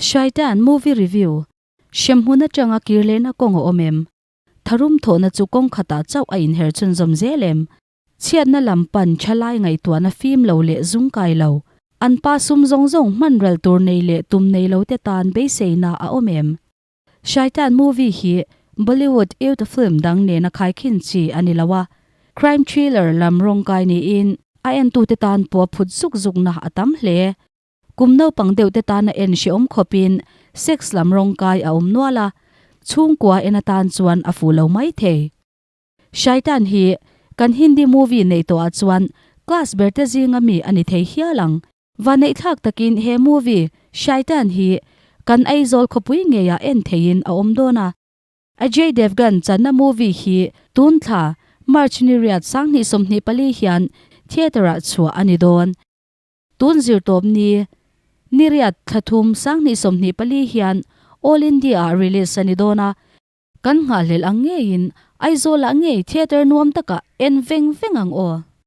Shaitan Movie Review, Hremhmun atanga kir lehna kawng a awm em? Tharum thawhna chu kawng khatah chauh a inher chhunzawm zel em? Chhiatna lam pan thalai ngaihtuahna fim lo leh zung kai lo, an pa sum zawng zawng hman ral tur nei leh tum nei lo te tan beiseina a awm em? Shaitan movie hi Bollywood youth film dang nena khaikhin chi a ni lo a, crime thriller lam rawngkai niin a entute tan pawh phut zuk zukna a tam hle. Kum naupang deuh te tana en hrehawm khawpin sex lam rawngkai a awm nual a, chhungkua en atan chuan a fuh lo mai thei. Shaitan hi kan Hindi movie neih tawhah chuan class ber te zinga mi a ni thei hial ang. Vaneihthlak takin he movie Shaitan hi kan Aizawl khawpui ngeiah en theihin a awm dawn a. Ajay Devgan channa movie hi tun thla March ni riat 2024 hian theatre ah chhuah a ni dawn. Tun zirtawp ni ni riat thla thum 2024 hian All India ah release a ni dawn a. Kan nghahhlelh ang ngeiin Aizawlah ngei theatre nuam takah en veng veng ang aw.